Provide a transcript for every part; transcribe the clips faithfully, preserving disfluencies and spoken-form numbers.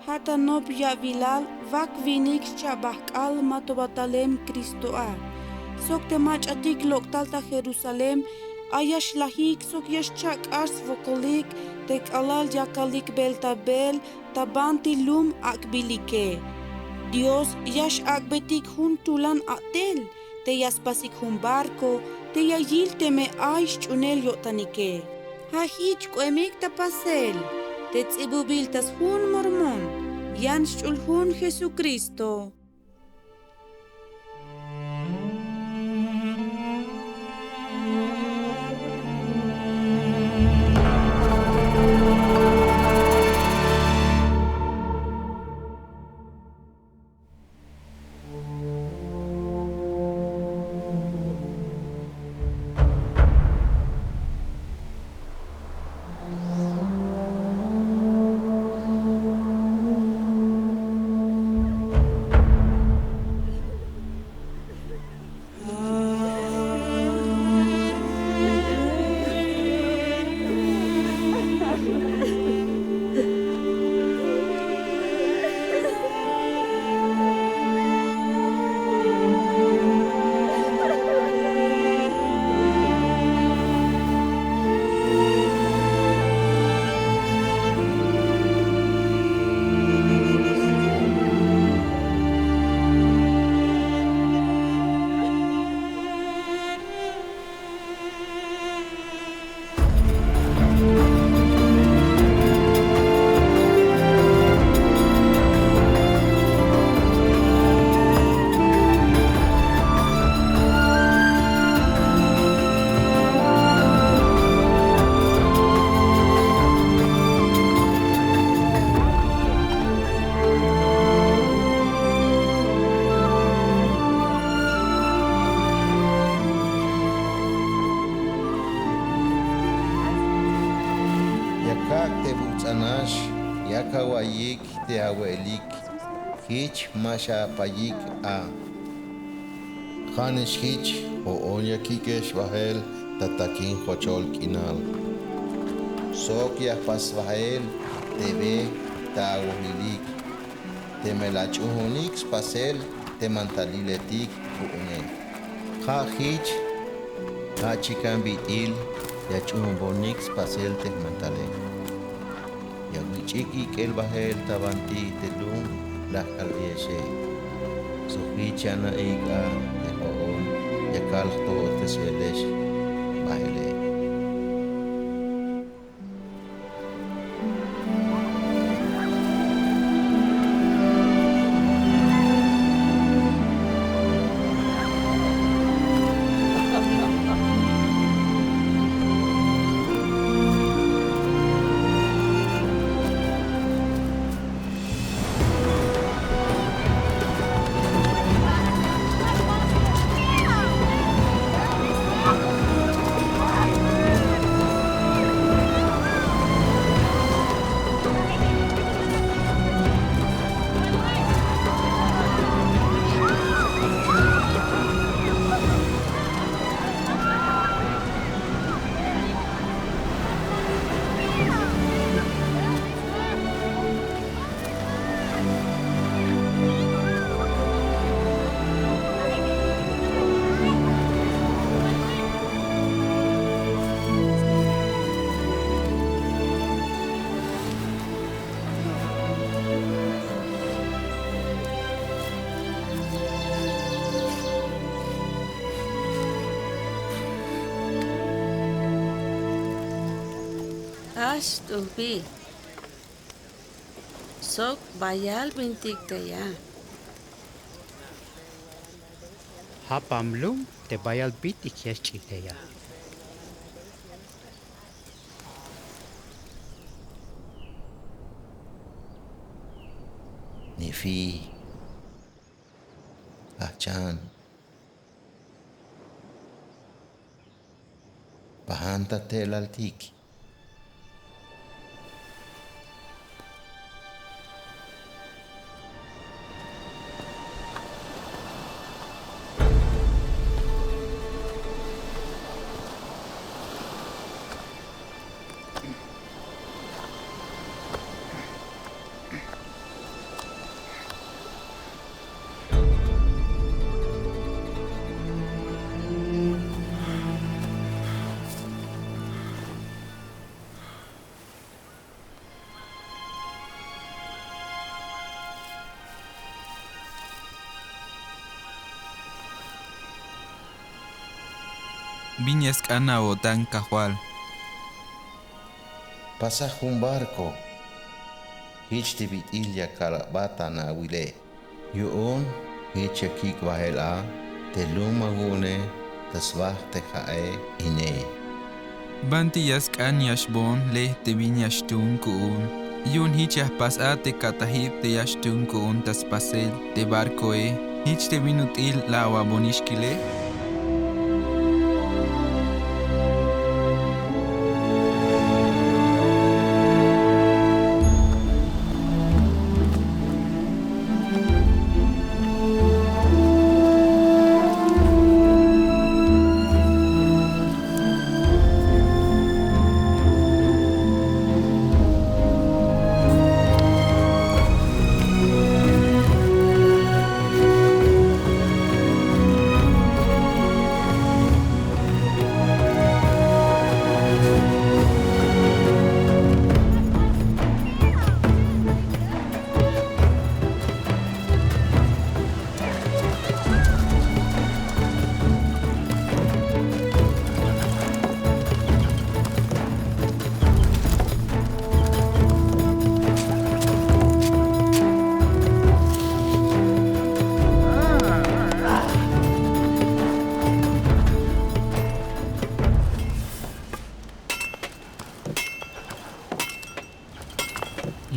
Ja' ta nop ya'bilal, vak vinik xcha'bajk'al ma to ba talem Cristo a. Sok te mach'atik lok'tal ta Jerusalén, ay ya xlajik sok ya xcha' k'ax swokolik te k'alal yakalik bel ta bel ta banti lum ak'bilike. Dios ya xak'betik jun tulan a'tel te ya spasik jun barco te ya yil teme ay xch'unel yo'tanike. Ja' jich k'oemik ta pasel te ts'ibubil ta sjun Mormón, yan xch'ul jun Jesucristo. Ya kak' te buts'anax, yak awa'iyik te awe'elik, jich ma xapayik a. Ja'nix jich, jo'on ya kik'ex bajel ta takin jochol k'inal. Sok ya jpas bajel te be ta awojilik, teme la ach'uunjonik spasel te mantaliletik ku'une. Ja' jich, ja' chikan bit'il ya ach'uunbonik spasel te jmantale. Ya awich'ik ik'el bajel ta banti te lum la kalbeyexe. Sok jich ya ana'ik a te jo'on ya kal jtojoltesbelex bajele. Jajch t'ujbil sok bayal bintik tey a. Ja' pam lum te bayal bintik ya xch'in tey a. Nefi, jajchan, bajan ta te'elaltik. bin ya sk'an awo'tan Kajwal. Pasa jun barco. Jich te bit'il ya kal abat ana'wile. Yu'un jich ya kik' bael a te lum awu'une ta sba te ja'e ine. Banti ya sk'an ya xboon le te bin ya xtuun ku'un. Yu'un jich ya jpas a te katajib te ya xtuun ku'un ta spasel te barcoe. Jich te bin ut'il la awabonix kile.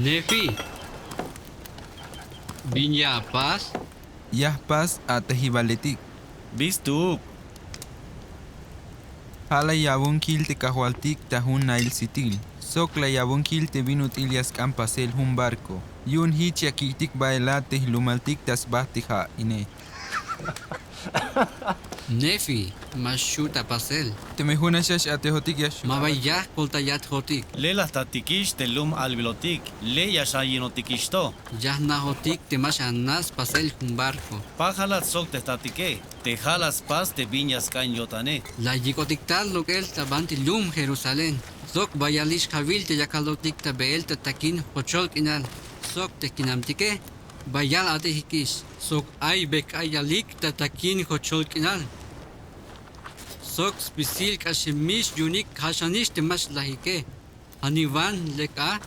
Nefi, bin ya apas? Ya jpas atejibaletik. Bistuk. Ja' la yabon kil te Kajwaltik ta jun nail sitil, sok la yabon kil te bin ut'il ya sk'an pasel jun barco. Yu'un jich ya kik'tik bael a te jlumaltik ta sba te ja' ine. Nefi, ma xju' ta pasel. Teme jun a xax atejotik ya xju'. Ma ba ya jkoltayatjotik. Le' la jtatikix te lum albilotik, le' ya xayinotikix to. Ya jnajotik te ma xana' spasel jun barco. Pajalat sok te jtatike, te ja' la spas te bin ya sk'an yo'tane. La yik'otik tal lok'el ta banti lum Jerusalén, sok bayalix jawil te yakalotik ta beel ta takin jochol k'inal, sok te jkinamtike, bayal atejikix, sok ay bek'ayalik ta takin jochol k'inal, sok spisil k'axemix yu'unik ja' xanix te ma xlajike. Janiwan lek a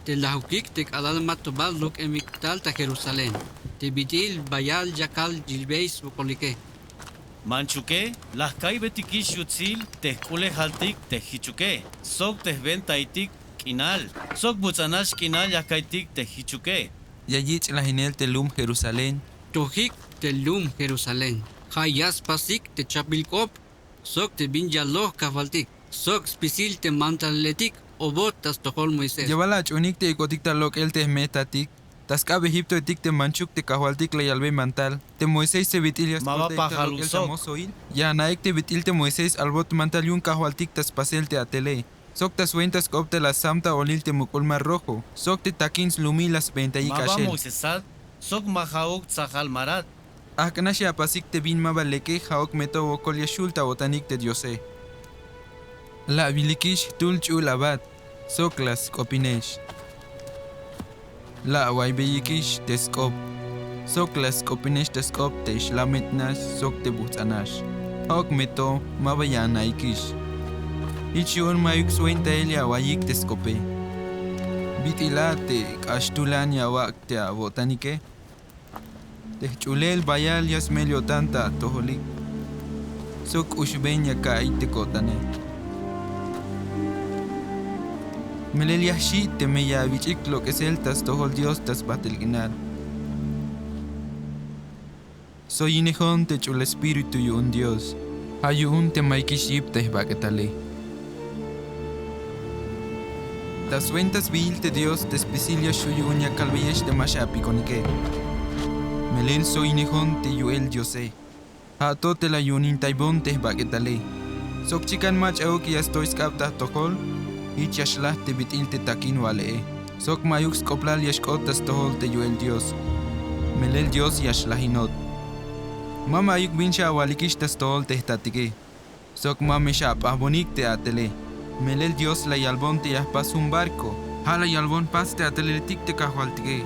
te lajukik te k'alal ma to ba lok'emik tal ta Jerusalén, te bit'il bayal yakal yilbey swokolike. Manchuke, la jka'ybetikix yutsil te jk'ulejaltik te jichuke, sok te jwentahitik k'inal, sok buts'anax k'inal ya jka'ytik te jichuke. Ya yich' lajinel te lum Jerusalén. Tojik te lum Jerusalén, ja' ya spasik te chapbil k'op, sok te bin yaloj Kajwaltik, sok spisil te mantaletik obot ta stojol Moisés. Ya bal ach'uunik te ek'otik ta lok'el te jme'tatik, ta sk'ab Egiptoetik te manchuk te Kajwaltik la yalbe mantal, te Moisés te bit'il ya skoltayik ta lok'el ta mosoil. Ya ana'ik te bit'il te Moisés albot mantal yu'un Kajwaltik ta spasel te atele, sok ta swenta sk'op te la sam ta olil te muk'ul mar Rojo, sok te takin slumil la sbeentayik k'axel. Ma ba Moisesat, sok ma ja'uk tsajal marat. Ajk'nax ya apasik te bin ma ba leke, ja'uk me to wokol ya xul ta awo'tanik te Diose. La awilikix jtul ch'ul abat, sok la sk'opinex. La awaybeyikix te sk'op, sok la sk'opinex ta sk'op te xlametnax sok te bujts'anax. Ja'uk me to ma ba ya ana'ikix. Jich yu'un ma'yuk swentail ya awa'yik te sk'ope. Bit'il a te k'ax tulan ya awak' te awo'tanike. Te jch'ulel bayal ya smel yo'tan ta atojolik, sok k'uxben ya ka'iy te ko'tane. Melel ya jxi' teme ya awich'ik lok'esel ta stojol Dios ta sbajtel k'inal. Soyinejon te ch'ul Espíritu yu'un Dios, ja' yu'un te ma'yukix yip te jbak'etale. Ta swenta sbiil te Dios te spisil ya xju' yu'un ya kalbeyex te ma xapikonike. Melel soyinejon te yu'el Diose, ja' to te la yu'unintaybon te jbak'etale. Sok chikan mach'a euk ya stoy sk'ab ta jtojol, jich ya xlaj te bit'il te takin wale'e. Sok ma'yuk sk'oplal ya xk'ot ta stojol te yu'el Dios. Melel Dios ya xlajinot. Ma ma'yuk bin xa'awalikix ta stojol te jtatike. Sok ma me xap'ajbonik te atele. Melel Dios la yalbon te ya jpas jun barco. Ja' la yalbon pas te ateletik te kajwaltike.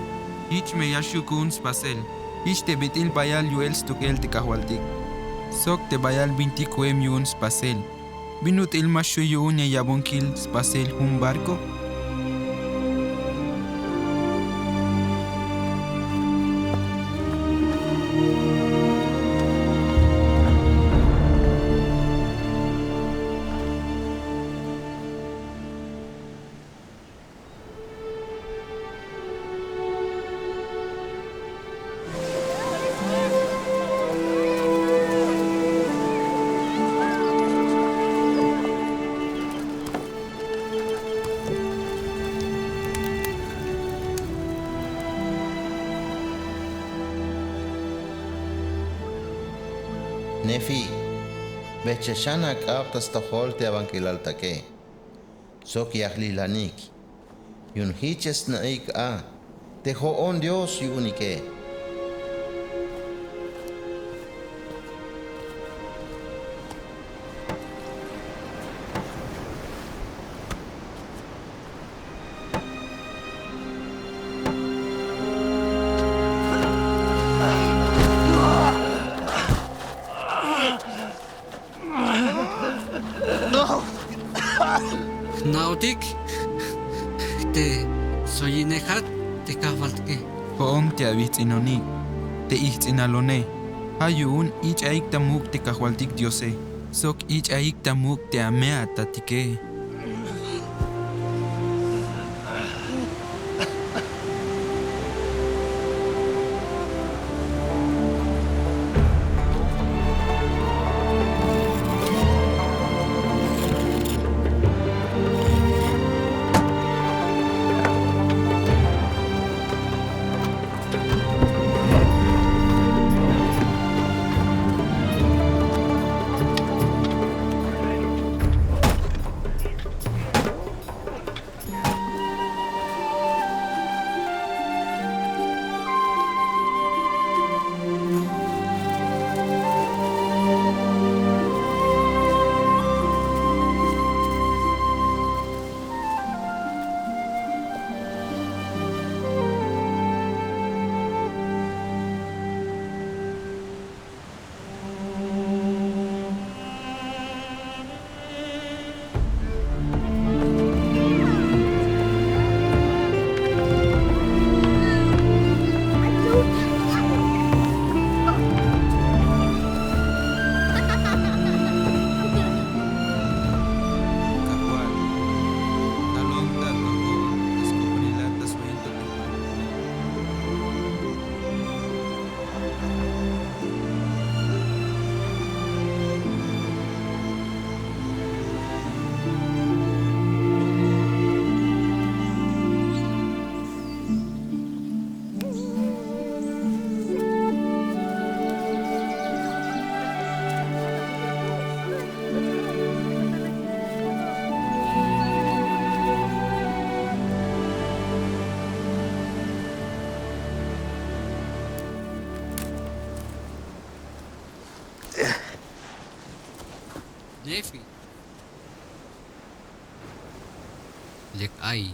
Jich me ya xju' ku'un spasel. Jich te bit'il bayal yu'el stukel te kajwaltik, sok te bayal bintik ku'em yu'un spasel. ¿Bin ut'il ma xju' yu'un ya yabon kil spasel jun barco? Nefi, bejcha xan ak'ab ta stojol te abank'ilal take. Sok ya jlilanik. Yu'un jich ya sna'ik a te jo'on Dios yu'unike. Jna'otik te soyinejat te kajwaltike. Jo'on te abijts'inonik te ijts'inalone. Ja' yu'un ich'aik ta muk' te kajwaltik Diose sok ich'aik ta muk' te ame'atatike. Nefi. Lek ay.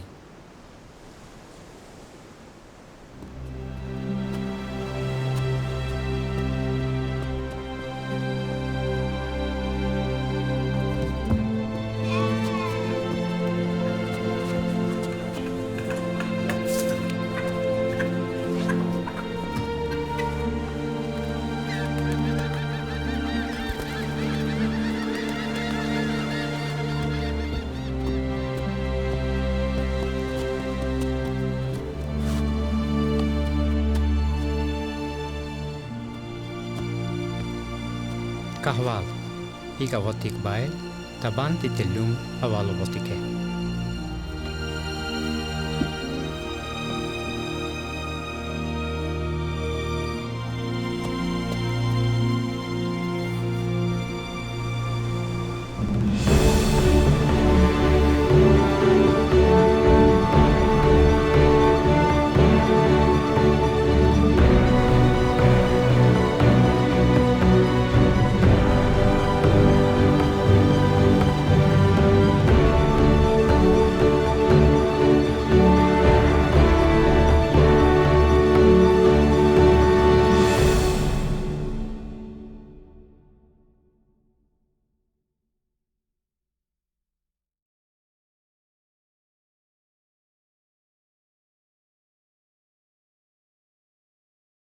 Kajwal, jich awo'tik bael ta banti te lum awalobotike.